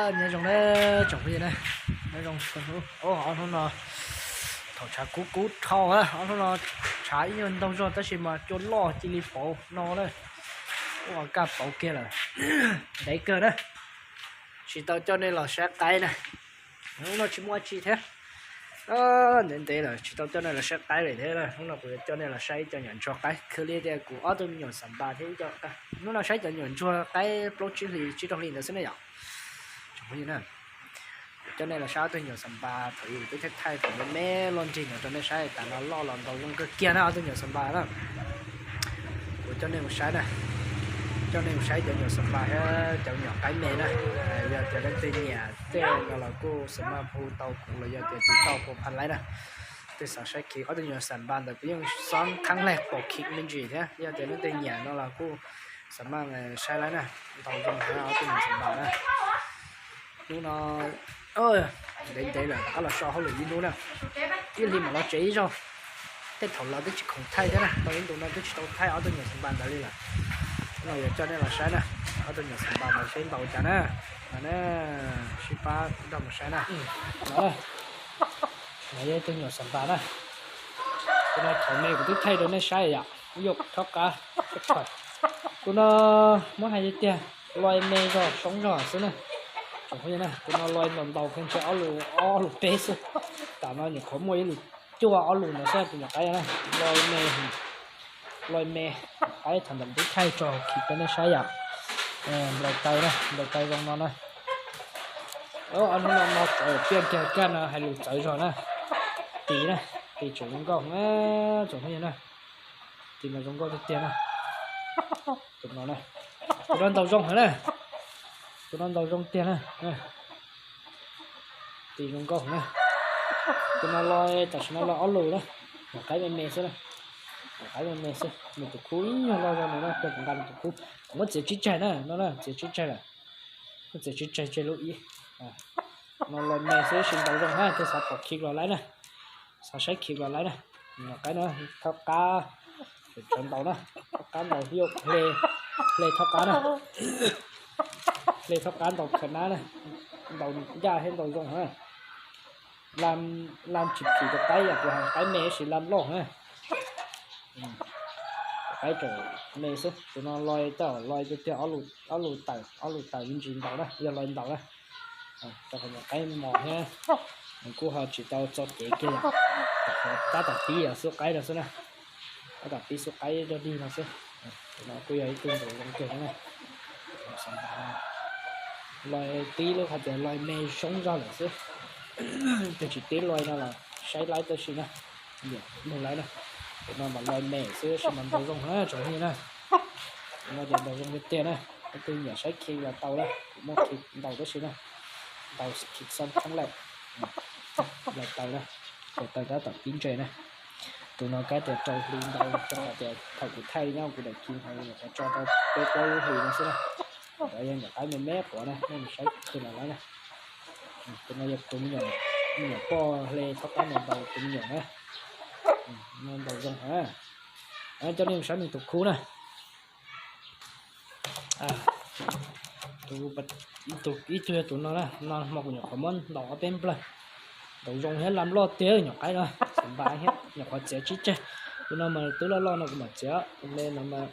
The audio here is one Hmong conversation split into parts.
Nyob zoo na tsoom phooj ywg na, nyob zoo txhua hnub. Ob hnub no thaum tshav kub kub dhau, ob hnub no tshav ib nyuag ntaug zog tab sis mas cua loj cia li pauv no na. Ua kaj pauv kiag lawm. Ntev kawg na, tsis tau coj nej los saib qaib na. Hnub no tsis muaj dab tsi thiab. Ntev ntev lawm tsis tau coj nej los saib qaib lawm thiab na. Hnub no kuv yuav coj nej los saib ib co nyuam ntsuag qaib. Khaws li tias kuv ob tug me nyuam xam npas thiab ib co, hnub no saib cov nyuam ntsuag qaib plaub tsib hlis tsib rau hlis ntawd xwb na yom. Tsoom phooj ywg na, kuv coj nej los saib ob tug nyuam xam npas thaum ub twb thaij thaij thaum me me luaj nrig no rau nej saib, tas no loj los ntaus zoo kawg kiag na ob tug nyuam xam npas na. Kuv coj nej mus saib na, coj nej mus saib cov nyuam xam npas thiab cov nyuam qaib me na. Yog tias leej twg nyiam tej no los kuj xam maj hu tau kuv los yog tias tiv tauj kuv pha laib na. Twb xav saib khi ob tug nyuam xam npas ntawd kuv yeej xob khaib laig pom khi me ntsis thiab. Yog tias leej twg nyiam no los kuj xam maj saib laib na, ntaus zoo heev ob tug nyuam xam npas na. Hnub no ntev ntev lawm rov qab los so hauj lwm ib hnub na, ib hlis mam los tsev ib zaug. Tej thaum los twb tsis khoom thaij thiab na, tau ib ntus no twb tsis tau thaij ob tug nyuam xam npas ntawd li lawm. Hnub no yuav coj nej los saib na, ob tug nyuam xam npas ntawd seb ntaus cas na. No na, sib pab nrog mus saib na. No na, no yog ib tug nyuam xam npas na. Tus no thaum me kuv twb thaij rau nej saib yom, yog thob qab. Tus no muab hais tiag tiag, loj me zog soob zog xwb na. Tsoom phooj ywg na, tus no loj ntaus ntaus kheej ntshe ob lus, ob lus peb xwb. Tam no nyuam qhuav muaj ib lus cuaj ob lus ntawd xwb tus nyuam qaib na. Loj me, loj me, qaib thaum ntawd twb thaij tso khi rau nej saib yom. Nplaws taw na, nplaws taw zoo no na. Ob hnub no no txawv tiaj kiag kaj no hais lus txawv zog na. Tis na, tis tseem zoo nkauj na, tsoom phooj ywg na. Tis mas zoo nkauj tiag tiag na. Tus no na, tus no ntaus zoo heev na. Tus no ntaus zoo tiag na. Tis zoo nkauj heev na. Tus no loj, tam sim no loj ob lus na. Nyuam qaib me me xwb na. Nyuam qaib me me xwb, nws tus khub ib nyuag loj zog nws na, kuv nqa nws tus khub. Kuv muab txiav tsib tsaig na, no na, txiav tsib tsaig lawm. Muab txiav tsib tsaig tseg lub ib. No loj me xwb, sis ntaus zoo na, thiaj xav pom khi los laib na. Xav saib khi los laib na. Nyuam qaib na, thob qab, tsawv ntaus na, thob qab ntaus, hle, hle thob qab na. Hle thob qab ntaus khaws nab na, ntaus ncaj thiab ntaus zoo na. Lam, lam tsis phim tus qaib, yam kuv hais qaib me sis lam loj na. Tus qaib tseem me xwb, tus no loj, tej zaum loj tiag tiag, ob lus tawm, ob lus tawm me ntsis ntaus na, yog loj ntaus na. Rau qhov nyuam qaib mos thiab, nws kuj ho tsis tau txo cev kiag yom. Tab tom pib xub qaib no xwb na, tab tom pib xub qaib dog dig no xwb. Tus no kuj yog ib tug ntaus zoo kawg na. Loj tib lub hais tias loj me soob zog lawm xwb. Tus tsis tib loj no los saib laib tab sis na, nug laib na. Tus no mas loj me xwb sis mas ntaus zoo na tsoom phooj ywg na. Tus no ces ntaus zoo tiag tiag na. Leej twg nyiam saib khi los tau na, kuv muaj khi ntaus tab sis na, ntaus khi xab kheeb lawm. Los taws na, los taws tab tom pib ntses na. Tus no kab tias rau hli ntau rau qhov tias thaum kuv thaij nyob kuv daim khi hauv nyuam qhuav tso tau peb plaub lub hlis no xwb na. Ntawd yog nyuam qaib me me quav na, nej mus saib khi los laib na. Tus no yog tus me nyuam, me nyuam poj hle thob qab ntaus tus me nyuam na. Ntaus zoo heev. Coj nej mus saib nws tus khub na. Ib tug yog tus no na, no hmo kuv nyuam qhuav muab ntaus ob peb nplawg. Ntaus zoo thiab lam loj tiag nyuam qaib no, xam npas thiab nyuam qhuav txiav tsib tseg. Tus no mas twb loj loj no kuv mam txiav, tus me no mas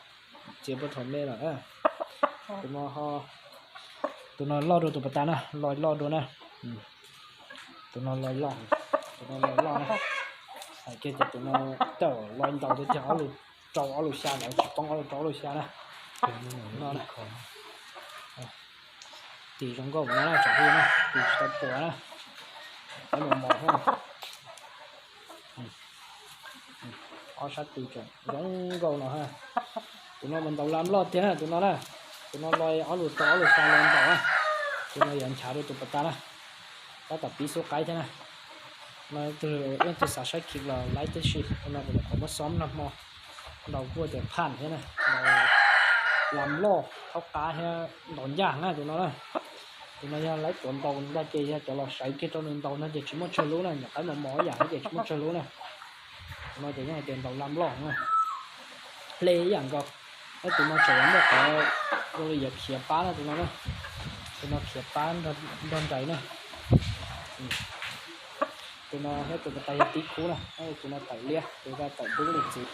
txiav puag thaum me lawm. Tus no, tus no loj dua tus pas tas na, loj loj dua na. Tus no loj loj, tus no loj loj na. Hais kiag tias tus no tej zaum loj ntaus tiag tiag ob lus rau ob lus xya lawm, tsis poob ob lus rau ob lus xya na. No na. Tis zoo nkauj no na tsoom phooj ywg na, tis tsis tau puas na. Qaib mos mos thiab. Ob sab tis tseem zoo nkauj no ha. Tus no mas ntaus lam loj tiag na tus no na. Tus no loj ob lus rau ob lus xya los ntaus na. Tus no yog nchav rau tus pas tas na. Tab tom pib xub qaib thiab na. No leej twg xav saib khi los laib tib si, tus no kuv nyuam qhuav muab xoob nag hmo ntaus kuj tias phaj thiab na, ntaus lam loj thaub qab thiab ntaus ncaj na tus no na. Tus no yog laib tuav ntaus ntag ces yog cov los sawv kiag rau nws ntaus ntag ces tsis muaj tsawg lub na, nyuam qaib mos mos ib yam thiab ces tsis muaj tsawg lub na. Tus no ces yeej hais tias ntaus lam loj na. Hle ib yam nkaus, tab tus no tseem yuav muaj qhov zoo li yuav khiav pab na tus no na. Tus no khiav pab nrog nraim na. Tus no thiab tus ko taw yog tib khub na, tus no tawm liab, tus ko tawm dub li txiv.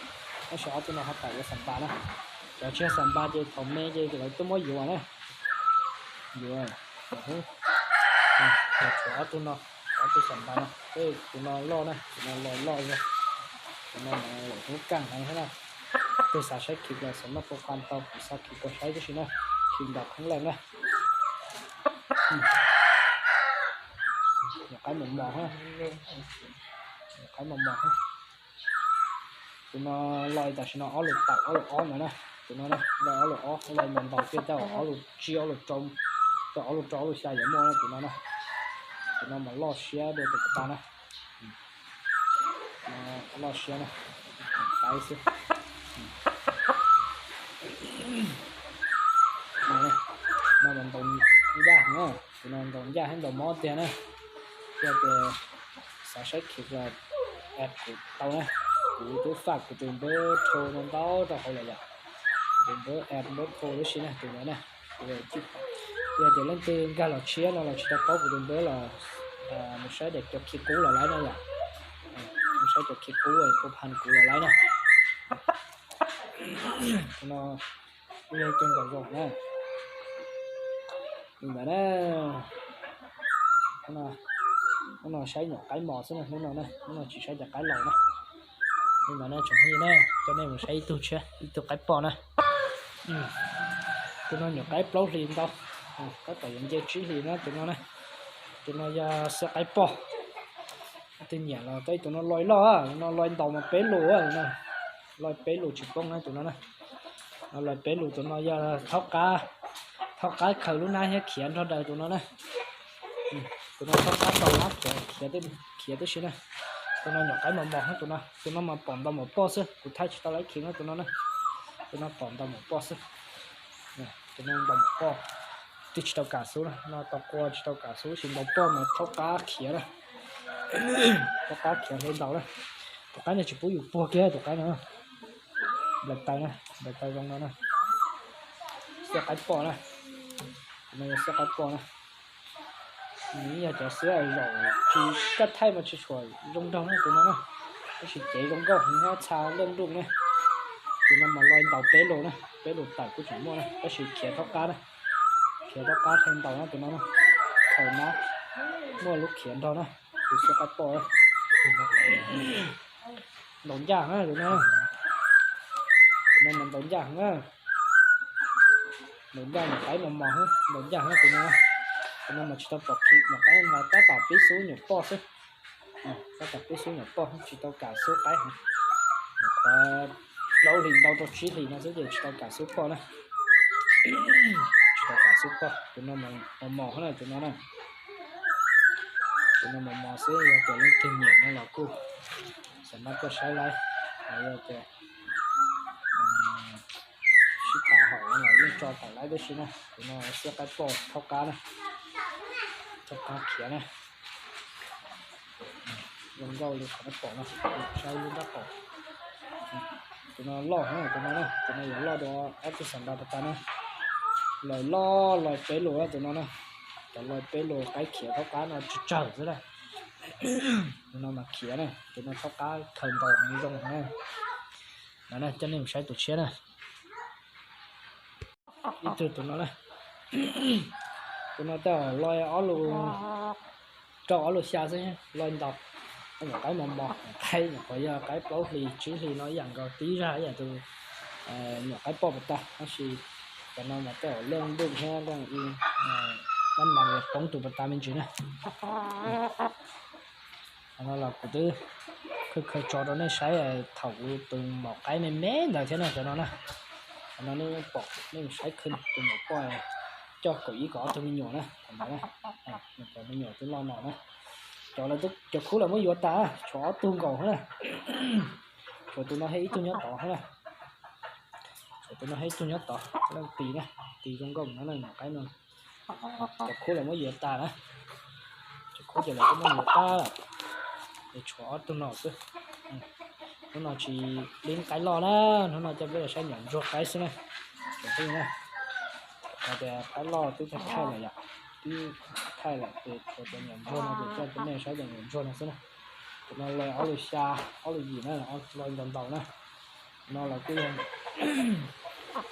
Tab sis ob tug no ho tawm ua xam npas na. Cov tsis yog xam npas ces thaum me ces lawv tuaj muab yuav na. Yuav, yuav hub. Ces tshuav ob tug no, ob tug xam npas no, tus no loj na, tus no loj loj zog. Tus no mas lawm hnub kaj heev thiab na. Tus xav saib khis los xav noj pua qas tau, kuv xav khis koj saib tib si na, khis ntaus kheeb leej na. Nyuam qaib mos mos, nyuam qaib mos mos. Tus no loj tam sim no ob lus tawm ob lus ob ntawd na. Tus no na, loj ob lus ob, loj mus ntaus kiag tau ob lus tsib ob lus rau, tau ob lus rau ob lus xya yuav muaj na tus no na. Tus no mas loj siab dua tus ko taw na. Loj siab na, qaib xwb. No mas ntaus ncaj heev na, tus no ntaus ncaj thiab ntaus mob tiag na. Yog tias xav saib khis los add kuv tau na, kuv twb faj kuv tus npawb rho ntau rau hauv lawm yom. Kuv tus npawb add npawb rho tib si na tus ntawd na. Yog tias leej twg nkag los tshiab no los tsis tau paub kuv tus npawb los mus saib daim cov khis qub los lawm na yom. Mus saib cov khis qub pua phan kuv los lawm na. Tus no yog tus ntaus zoo na. Li ntawd na, hnub no saib nyuam qaib mos xwb na, hnub no na, hnub no tsis saib cov qaib laus na. Li ntawd na tsoom phooj ywg na, coj nej mus saib ib tug tshiab, ib tug qaib poj na. Tus no nyuam qaib plaub hlis ntau, tab tom yuav nce tsib hlis na tus no na. Tus no yog xiab qaib poj. Tus nyiam los tus no loj loj, tus no loj ntaus mas peb lus, loj peb lus tsis poob na tus no na. Loj peb lus, tus no yog thaub qab, thaub qab khaws lub hnab thiab khiav nrog daws tus no na. Tus no thaub qab tau hnab khiav, khiav tib si na. Tus no nyuam qaib mos mos, tus no, tus no mas pom ntaus npaum poj xwb, kuv thaij tsis tau lawv khiav no tus no na. Tus no pom ntaus npaum poj xwb. Tus no ntaus npaum poj, twb tsis tau kam xub na, no tau qua tsis tau kam xub, tsis ntaus poj mas thaub qab khiav na. Thaub qab khiav hle ntaus na. Tus qaib no tsis pub yus puag kiag tus qaib no. Nplaim taw na, nplaim taw zoo no na. Xiab qaib poj na. Tus no yog xiab qaib poj na. Nws yog cov xiab zaum tsis kaj thaij mas tsis tshua zoo nraug na tus no na. Tab sis cev zoo nkauj heev, nyob txha leej nruj ne. Tus no mas loj ntaus peb lus na, peb lus tawm kuj tseem muaj na, tab sis khiav thaub qab na. Khiav thaub qab hle ntaus na tus no na. Khaws hnab, muaj lub khiav nrog na. Tus xiab qaib poj, ntaus ncaj na tus no. Tus no mas ntaus ncaj heev na. Ntaus ncaj, nyuam qaib mos mos, ntaus ncaj na tus no. Tus no mas tsis tau pom khis, nyuam qaib mos tab tom pib xub nyuam poj xwb. Tab tom pib xub nyuam poj, tsis tau kam xub qaib heev. Nyuam qhuav plaub hlis ntau rau tsib hlis no xwb ces tsis tau kam xub poj na. Tsis tau kam xub poj, tus no mos mos na tus no na. Tus no mos mos xwb, yog tias leej twg nyiam no los kuj xam mab tuaj saib lawm, los yog tias sib tham haum no los yeej tso tawm lawm tib si na. Tus no xiab qaib poj thaub qab na, thaub qab khiav na. Zoo nkauj li qhov nej pom no, saib lub nrab qaum. Tus no loj heev tus no na, tus no yuav loj dua ob tug xam npas pas tas na. Loj loj, loj peb lus tus no na. Cov loj peb lus qaib khiav thaub qab no tsawg tsawg xwb na. Tus no mas khiav na, tus no thaub qab khaws ntaus heev zoo heev na. No na, coj nej mus saib tus tshiab na. Ib tug tus no na. Tus no coj loj ob lus rau ob lus xya xwb, loj ntau. Nyuam qaib mos mos, qaib nyuam qhuav yog qaib plaub hlis tsib hlis no ib yam nkaus, tib zaj ib yam tus nyuam qaib poj pas tas, tab sis cov no mas tej zaum leej ntuj thiab leej i, dab nas poob tus pas tas me ntsis na. Qhov no los kuv twb khaws khaws tso rau nej saib thaum kuv tus maum qaib me me ntawd thiab na cov no na. Qhov no nej pom nej saib khaws tus maum poj coj kaum ib kaum ob tug me nyuam na, cov ntawd na. Cov me nyuam twb loj no na. Cov, cov khub lawv muab yuav tas, tshuav ob tug nkaus na. Tshuav tus no thiab ib tug nyob tod na. Tshuav tus no thiab ib tug nyob tod, leej tis na, tis zoo nkauj no na, nyuam qaib no. Cov khub lawv muab yuav tas na. Cov khub ces lawv twb muab yuav tas lawm. Es tshuav ob tug no xwb. Hnub no tsis li qaib loj na, hnub no coj peb los saib nyuam ntsuag qaib xwb na. Cov twb na, hais tias qaib loj twb thaij thaij lawm yom. twb thaij lawm ces tshuav cov nyuam ntsuag no ces coj rau nej saib cov nyuam ntsuag no xwb na. Tus no lawv ob lus xya, ob lus yim na, lawv ntaus ntaus na. No lawv kuj yog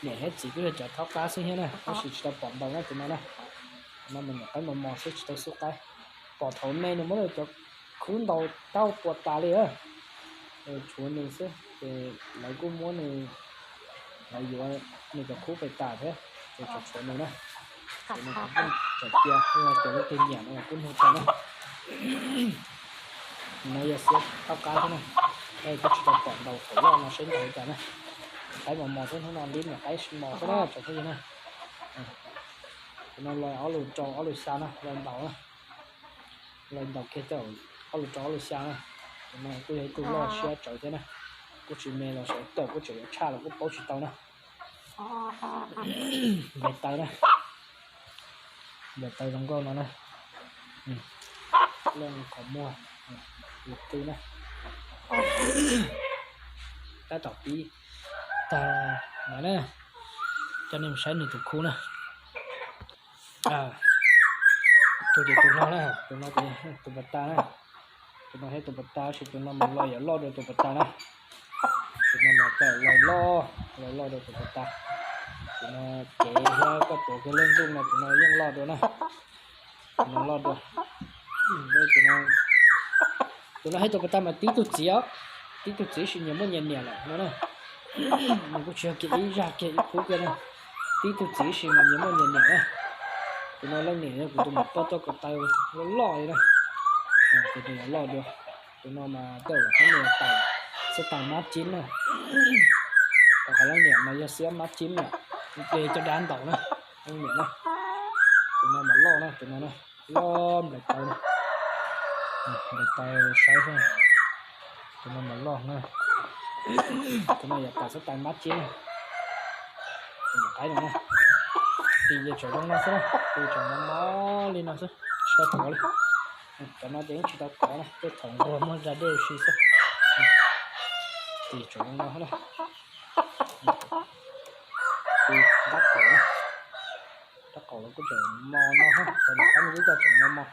niam thiab txiv kuj yog cov thaub qab xwb thiab na, tab sis tsis tau pom ntaus na tus no na. Tus no mas nyuam qaib mos mos xwb tsis tau xub qaib. Pom thaum me nws muab cov khub ntaus tau puas tas li. Tshuav nws xwb ces lawv kuj muab nws, lawv yuav nws cov khub pem tas thiab ces tshuav nws na. Ces nws kuj tseem cia, cov leej twg nyiam no kuj nug tau na. No yog xiab thaub qab thiab na, kuj tsis tau pom ntaus thaum loj no saib ntaus li cas na. Qaib mos mos xwb, hnub no nti nyuam qaib mos xwb na tsoom phooj ywg na. Tus no lawv ob lus rau ob lus xya na, lawv ntaus na. Lawv ntaus kiag tau ob lus rau ob lus xya na. Tus no kuj yog ib tug loj siab tsawv thiab na, kuj tsis me los sawv tawm kuj tseem yuav tshaj los kuj paub tsis tau na. Nplaim taws na, nplaim taws zoo nkauj no na. Leej qhov muag, yus tw na. Tab tom pib tag no na, coj nej mus saib nws tus khub na. Tus ces tus no na, tus no ces tus pas tas na. Tus no thiab tus pas tas, tab sis tus no mas los yuav loj dua tus pas tas na. Tus no mas tawm los loj, los loj dua tus pas tas. Tus no cev thiab koj tuav kiag lub ntuj no tus no yeej loj dua na. Tus no loj dua. Tus no thiab tus pas tas mas tib tug txiv os, tib tug txiv sis nyias muaj nyias niam lawm no na. Nws kuj tsis yog kiag ib zaj kiag ib khub kiag na, tib tug txiv sis mas nyias muaj nyias niam na. Tus no leej niam yog kuv tus muam poj toj ko taw loj loj li na. Tus no yuav loj dua. Tus no mas tej zaum lawv hais tias xiab tais mab cib na. Rau qhov leej niam mas yog xiab mab cib na, ces cov dab ntaus na, leej niam na. Tus no mas loj na, tus no na, loj nplaim taws na. Nplaim taws saib xwb. Tus no mas loj na. Tus no yuav tawm xiab tais mab cib na. Tus nyuam qaib no na, tis ces tseem zoo no xwb na, tis tseem mos mos li no xwb, tsis tau kov li. Cov no ces yeej tsis tau kov na, tej thaum nquag muab da dej ua si xwb. Tis tseem zoo no na. Tis nrab qaum, nrab qaum los kuj tseem mos no, cov nyuam qaib no twb tseem mos mos,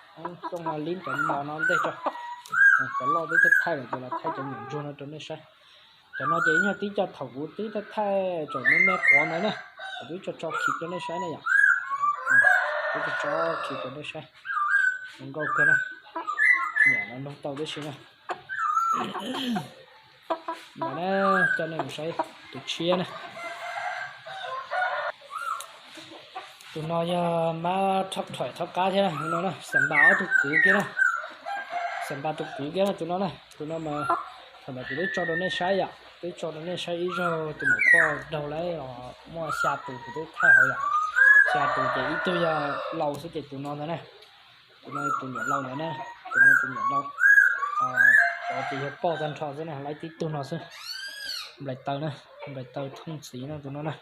xyoo no lib cov mos no ntej tso. Cov loj twb thaij lawm ces los thaij cov nyuam ntsuag no rau nej saib. Cov no ces yog tib co thaum kuv twb thaij thaij tseem me me quav ntawd na, kuv twb tso tso khiv rau nej saib na yom. Twb tso tso khiv rau nej saib, zoo nkauj kawg na. Nyiam los nug tau tib si na. Ntawd na, coj nej mus saib tus tshiab na. Tus no yog mab thoj thoim thoj qab thiab na, tus no na, Xam Npas ob tug kwv kiag na. Xam Npas tus kwv kiag na tus no na, tus no mas thaum ntawd kuv twb tso rau nej saib yom, twb tso rau nej saib ib zaug tus muam poj daug lawm os, muaj xya tus kuv twb thaij hauv yom. Xya tus ces ib tug yog laus xwb ces tus no ntag na. Tus no tus nyuam laus ntawd na, tus no tus nyuam laus. Cov ces yog poj tag nrho xwb na, laib tib tug no xwb. Nplaim taws na, nplaim taws thooj txiv no tus no na.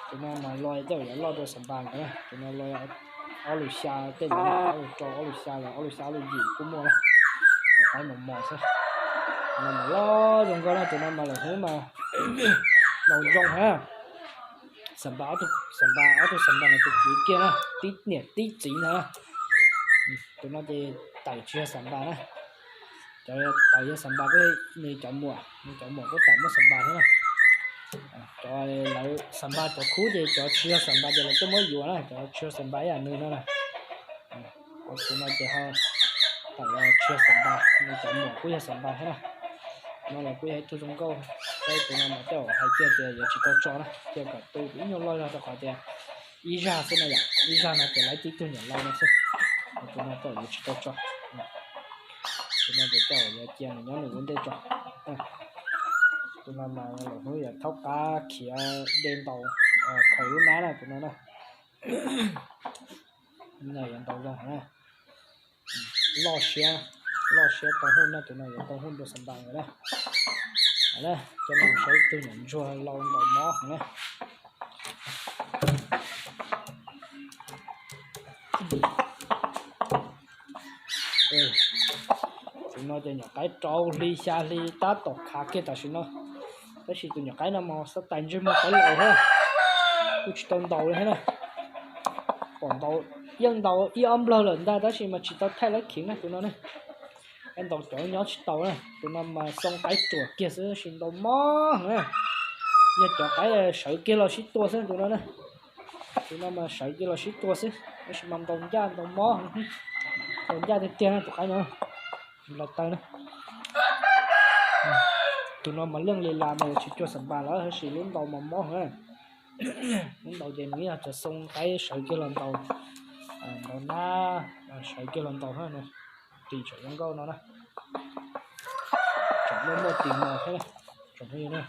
Tus no mas los tej zaum yuav loj dua Xam Npas ntawd na, tus no los ob lus xya tej ntawd, ob lus rau ob lus xya los ob lus xya ob lus yim kuj muaj na. Nyuam qaib mos mos xwb. Tus no mas loj zoo nkauj na, tus no mas lawm hnub mas ntaus zoo heev. Xam Npas ob tug, Xam Npas ob tug Xam Npas no tus kwv kiag na, tib niam tib txiv ntag na. Tus no ces tawm tsis yog Xam Npas na. Cov tawm yog Xam Npas, nws cov muam, nws cov muam kuj tawm muaj Xam Npas thiab na. Cov lawv Xam Npas cov khub ces cov tsis yog Xam Npas ces lawv twb muab yuav na, cov tsis yog Xam Npas ib yam nws no na. Tus no ces ho tawm los tsis yog Xam Npas, nws cov muam kuj yog Xam Npas thiab na. No los kuj yog ib tug zoo nkauj, tab sis tus no mas tej zaum hais kiag tias yuav tsis tau tso na, cia kom tu ib nyuag loj zog rau qhov tias ib zaj xwb no yom, ib zaj no ces laib tib tug nyuam laus no xwb. Tus no tej zaum yuav tsis tau tso. Tus no ces tej zaum yuav cia nws nyob nws ua ntej tso. Tus no mas lwm hnub yuav thaub qab khiav de ntaus khaws lub nab na tus no na. Yuav ntaus zoo heev na. Loj siab, loj siab tau huj na, tus no yuav tau huj dua Xam Npas ntawd na. Coj nej saib ib tug nyuam ntsuag laus ntaus mob heev na. Tus no ces nyuam qaib rau hli xya hli tab tom khav kiag tam sim no. Tab sis tus nyuam qaib no mas xab tais ntsej muag qaib laus thiab, kuj tsis tau ntaus li thiab na. Pom ntaus yeej ntaus ib ob nplawg lawm ntag tab sis mas tsis tau thaij lawv khiv na tus no na. Qaib ntaus cov nyob tsis tau na, tus no mas xoo qaib ruam kiag xwb tab sis ntaus mob na. Yog cov qaib sawv kiag los sib tua xwb tus no na. Tus no mas sawv kiag los sib tua xwb tab sis mas ntaus ncaj ntaus mob, ntaus ncaj tiag tiag na tus qaib no. Nplaws taw na. Tus no mas leej li las mas yuav tsis cuag xam npas lawm tab sis lub ntaus mas mob heev. Lub ntaus ces nws yog cov xoo qaib sawv kiag los ntaus, ntaus nab, sawv kiag los ntaus na. Ris tseem zoo nkauj no na. Tseem muaj muaj tis mos thiab na, tsoom phooj ywg na.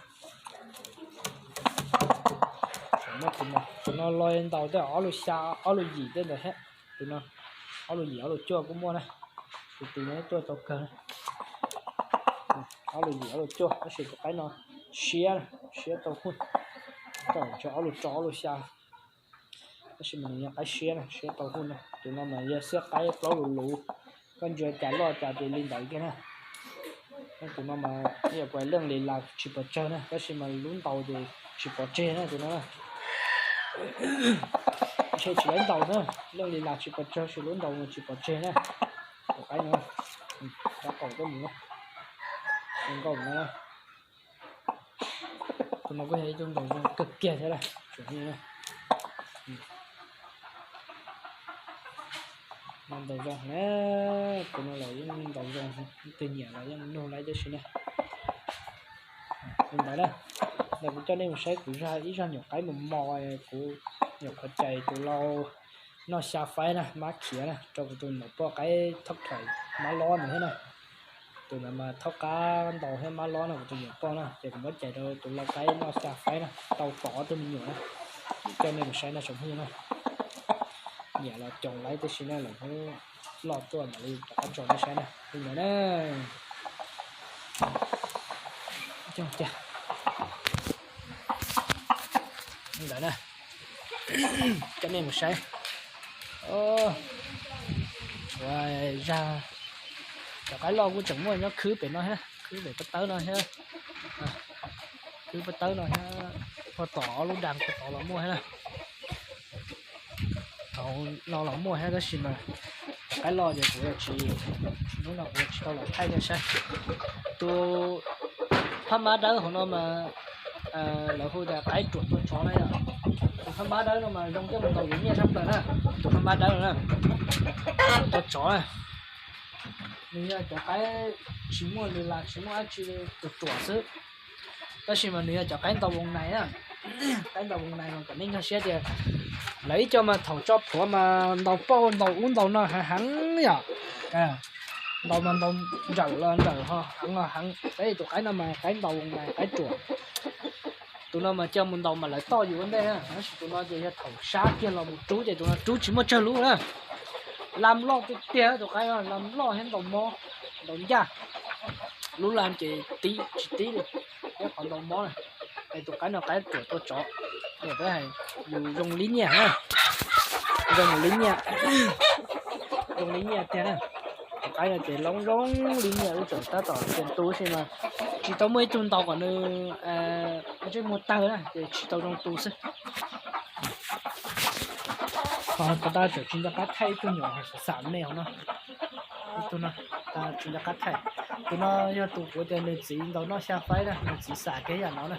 Tseem muaj tis mos, tus no los ntaus tej ob lus xya ob lus yim tej ntawd thiab. Tus no ob lus yim ob lus cuaj kuj muaj na. Tus tus no tuaj tau kawg na. Ob lus yim ob lus cuaj tab sis tus qaib no siab, siab tau huj. Tau ob lus rau ob lus xya. Tab sis mas nws yog qaib siab na, siab tau huj na. Tus no mas yog xiab qaib plaub lus luv, koj ntsia cas loj cas ces li ntawd kiag na. Tus no mas yog kuv leej li las tsis pom tsawg na tab sis mas lub ntaus ces tsis pom tseg na tus no. Ntshe tsis laib ntaus na, leej li las tsis pom tsawg sis lub ntaus mas tsis pom tseg na. Tus qaib no, rab qaum tuaj mus na, zoo nkauj no. Tus no kuj yog ib tug ntaus zoo kawg kiag thiab na, tsoom phooj ywg na. No ntaus zoo na, tus no los yeej ntaus zoo, leej twg nyiam los yeej nug laib tib si na. Li ntawd na, ntawd kuv coj nej mus saib kuv zaj ib zaj nyuam qaib mos mos, kuv nyuam qhuav cais tus lau noj xya faib na, mab khiav na, rau kuv tus niam poj qaib thoj khais mab lob ntawd thiab na. Tus ntawd mas thaub qab ntaus thiab mab lob no kuv tus niam poj na, ces kuv muab cais rau tus lau qaib noj xya faib na, tau tod ob tug me nyuam na. Coj nej mus saib na tsoom phooj ywg na. Nyiam los coos laib tib si na, lawv loj tuaj mam li rov qab tso nej saib na. Li ntawd na. Li ntawd na. Coj nej mus saib. Tshuav zaj, cov qaib loj kuj tseem muaj nyob khwb pem no thiab, khwb pem pob tawb no thiab. Khwb pob tawb no thiab, puag tom lub da puag tod los muaj thiab na. Thaum no los muaj thiab tab sis mas cov qaib loj ces kuv tsis, hnub no kuv tsis tau los thaij nej saib. Tus phab mab dawb hauv no mas lawv hu tias qaib ruam tua tsov na yom. Tus phab mab dawb no mas zoo coj mus ntaus yuav nyiaj tshaj plaws na. Tus phab mab dawb no na, ruam tua tsov na. Nws yog cov qaib tsis muaj li las tsis muaj dab tsi, ruam ruam xwb. Tab sis mas nws yog cov qaib ntaus voos nais na. Qaib ntaus voos nais mas kom nej nkag siab tias lawv ib co mas thaum tso plhuav mas ntaus pauj ntaus ub ntaus no heev heev yom. Ntaus mas ntaus nrawm los nrawm ho heev los heev, tab sis tus qaib no mas qaib ntaus voos nais qaib ruam. Tus no mas coj mus ntaus mas lawv toj yus ua ntej na, tab sis tus no ces yog thaum sab kiag los mus rub ces tus no rub tsis muaj tsawg lub na. Lam loj tiag tiag tus qaib no, lam loj thiab ntaus mob, ntaus ncaj. Lub lam ces tib tsis tib li, thiab qhov ntaus mob na. Es tus qaib no qaib ruam tua tsov, yus zoo li nyiaj na, zoo li nyiaj, zoo li nyiaj tiag na. Tus qaib no ces loob zoo li nyiaj, wb tseem tab tom tias tu si mas tsis tau muaj ib tug ntaus kom nws ntsej muag tawg na, ces tsis tau zoo tu xwb. Ho tab tseem tsis nco qab thaij ib tug nyuam xam xam me hauv no. Ib tug no, tsis nco qab thaij. Tus no yog tus kuv tias nws txiv ntaus noj xya faib na, nws txiv xam kiag yam no na.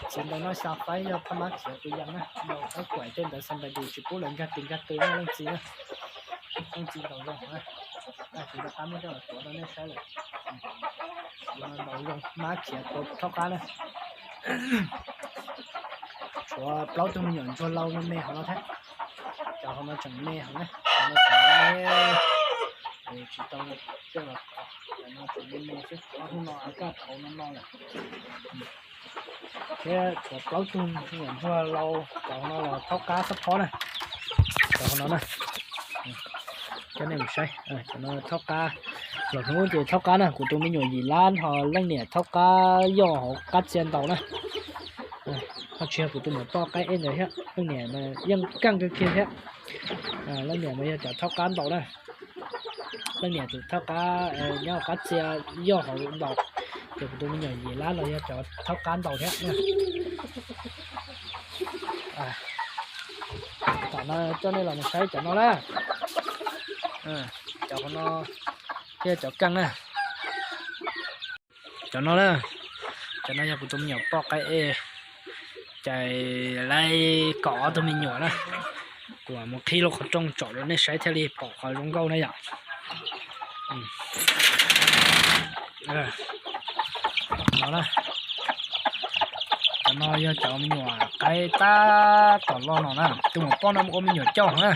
Txiv ntaus noj xya faib yog phab mab khiav tus yam na, ntaus qaib kuaim tej ntawd xab npais dis tsis pub lawv nkag tis nkag tw na leej txiv na. Leej txiv ntaus zoo na. Tsis nco qab muab coj los tuav rau nej saib lawm. Ntaus zoo mab khiav tuav thaub qab na. Tshuav plaub tug me nyuam ntsuag lau me me hauv no thiab. Cov hauv no tseem me heev na, cov no tseem me, tsis tau coj los tuav, cov no tseem me me xwb, ob hnub no kaj tauv no no lawm. Thiab tshuav plaub tug me nyuam ntsuag lau, cov hauv no los thaub qab xab phob na. Cov hauv no na, coj nej mus saib, cov no thaub qab. Los hnub ces thaub qab na, kuv tus me nyuam yim lab ho leej niam thaub qab yoj hauv qab txia ntaus na. Ho tsis yog kuv tus niam poj qaib ej ntawd thiab, leej niam mas yeej kaj kawg kiag thiab. Leej niam mas yog cov thaub qab ntaus na. Leej niam tus thaub qab nyob hauv qab txia yoj hauv ntaus, ces kuv tus me nyuam yim lab los yog cov thaub qab ntaus thiab. Cov no coj nej los mus saib cov no na. Cov no thiab cov keej na. Cov no na, cov no yog kuv tus me nyuam poj qaib ej, ces lawv kom ob tug me nyuam na. Kuv mus qhib lub qhov rooj tsom rau nej saib thiaj li pom qhov zoo nkauj na yom. No na, cov no yog cov me nyuam qaib tab tom loj no na. Tus muam poj no ua me nyuam coj na,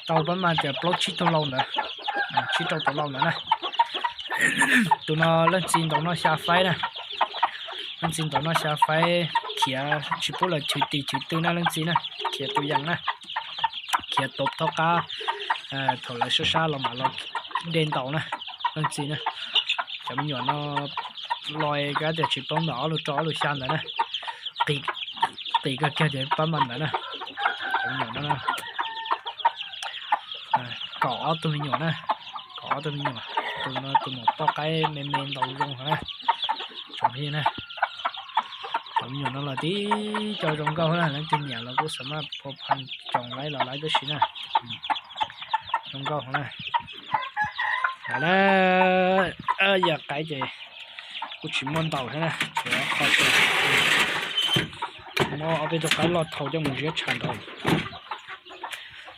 tau pab mas tias plaub tsib tug lau ntawd, tsib rau tus lau ntawd na. Tus no leej txiv ntaus noj xya faib na. Leej txiv ntaus noj xya faib, khiav tsis pub lawv chwv tis chwv tw na leej txiv na, khiav tus yees na, khiav tau thaub qab. Thaum lawv sab sab los mam los de ntaus na, leej txiv na. Cov me nyuam no loj kab tias tsis paub ntawm ob lus rau ob lus xya ntawd na, qis kawg kiag ces pab mas ntawd na. Cov me nyuam no, kaum ob tug me nyuam na, kaum ob tug me nyuam. Tus no tus muam poj qaib me me ntaus zoo na, tsoom phooj ywg na. Cov me nyuam no los tib co zoo nkauj na, leej twg nyiam los kuj xam maj pha pha coos laiv los laiv tib si na. Zoo nkauj na. Yog qaib ces kuj tsis muaj ntaus thiab na, muab ob peb tug qaib loj thaum coj mus ziab tshav ntaus.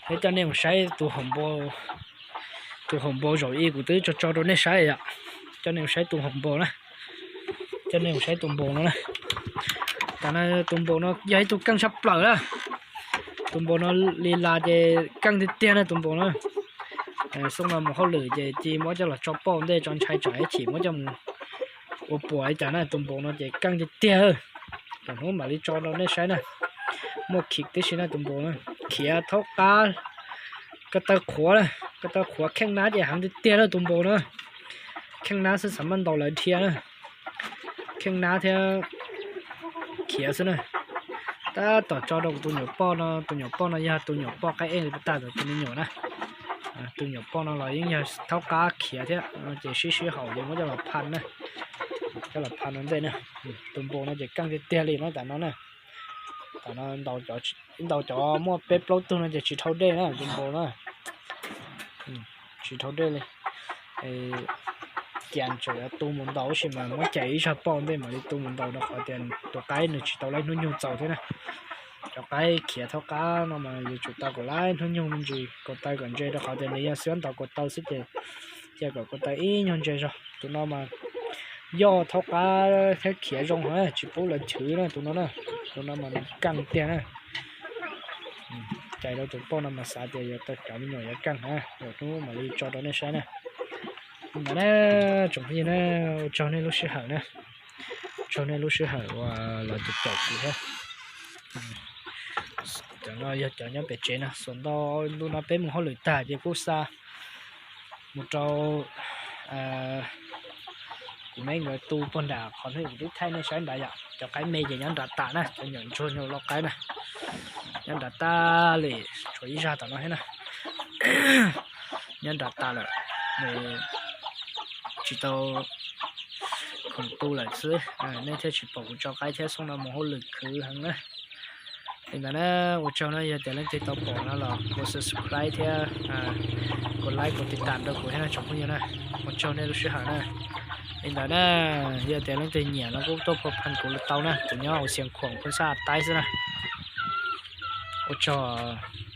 Thiab coj nej mus saib tus hauv npau, tus hauv npau zaum ib kuv twb tso tso rau nej saib yom. Coj nej mus saib tus hauv npau na, coj nej mus saib tus npau no na. Tam no tus npau no yog ib tug keej tshaj plaws na. Tus npau no li las ces keej tiag tiag na tus npau na. Xyoo no mus hauj lwm ces cia muab coj los tso pauj ntej tso ntshai tsam ib chim muab coj mus ua puas li cas na. Tus npau no ces keej tiag tiag. Lwm hnub mam li tso rau nej saib na. Muaj khiv tib si na tus npau na. Khiav thaub qab, ko taw qhuav, ko taw qhuav, kheej nab ces heev tiag tiag na tus npau na. Kheej nab xwb xav maj ntaus lawv dhia na. Kheej nab thiab khiav xwb na. Tab tom tso rau kuv tus nyuam poj no, tus nyuam poj no yog tus nyuam poj qaib ej tag tus me nyuam na. Tus nyuam poj no los yeej yog thaub qab khiav thiab, ces sib sib haum ces muab coj los pha na. Coj los pha no ntej na. Tus npau no ces keej tiag tiag li no tam no na. Tam no ntaus cov muaj peb plaub tug no ces tsis dhau dej na tus npau na. Tsis dhau dej li. Cas tseem yuav tu mus ntaus tab sis mas muab cais ib zag pauj ntej mam li tu mus ntaus rau qhov tias tus qaib nws tsis tau laib hnub nyoog txaus thiab na. Cov qaib khiav thaub qab no mas yuav tsum tau kom laib hnub nyoog me ntsis, kaus taw kom ntse rau qhov tias nws yog xwb ntaus kaus taw xwb ces cia kom kaus taw ib nyuag ntse zog. Tus no mas yoj thaub qab thiab khiav zoo heev, tsis pub lawv chwv na tus no na. Tus no mas nws keej tiag na. Cais rau tus poj no mas xav tias yuav tau cov me nyuam yuav keej na, lwm hnub mam li tso rau nej saib na. Li ntawd na, tsoom phooj ywg na, ua tsaug nej lub sij hawm na, tsaug nej lub sij hawm uas los caum kuv thiab. Cov no yog cov nyob pem tsev na, xuas ntau ntu no peb mus hauj lwm tag ces kuj xa mus rau kuv me nkawd tu puag nram qhov hnub kuv twb thaij nej saib nrad yom. Cov qaib me ces nyob nrad tas na, cov nyuam ntsuag nyuag lau qaib na, nyob nrad tas li, tshuav ib zag tom no thiab na. Nyob nrad tas lawm, nws tsis tau khoom tu lawm xwb, nej thiaj tsis pom kuv tso qaib thiab, xyoo no mus hauj lwm khwv heev na. Li ntawd na, ua tsaug na, yog tias leej twg tau pom no los ua subscribe thiab, ua like ua tiv tam rau kuv thiab na tsoom phooj ywg na. Ua tsaug nej lub sij hawm na. Li ntawd na, yog tias leej twg nyiam no kuj tuaj pha pha kuv tau na, kuv nyob hauv Xiav Khuam Phoos Xab Taib xwb na. Ua tsaug.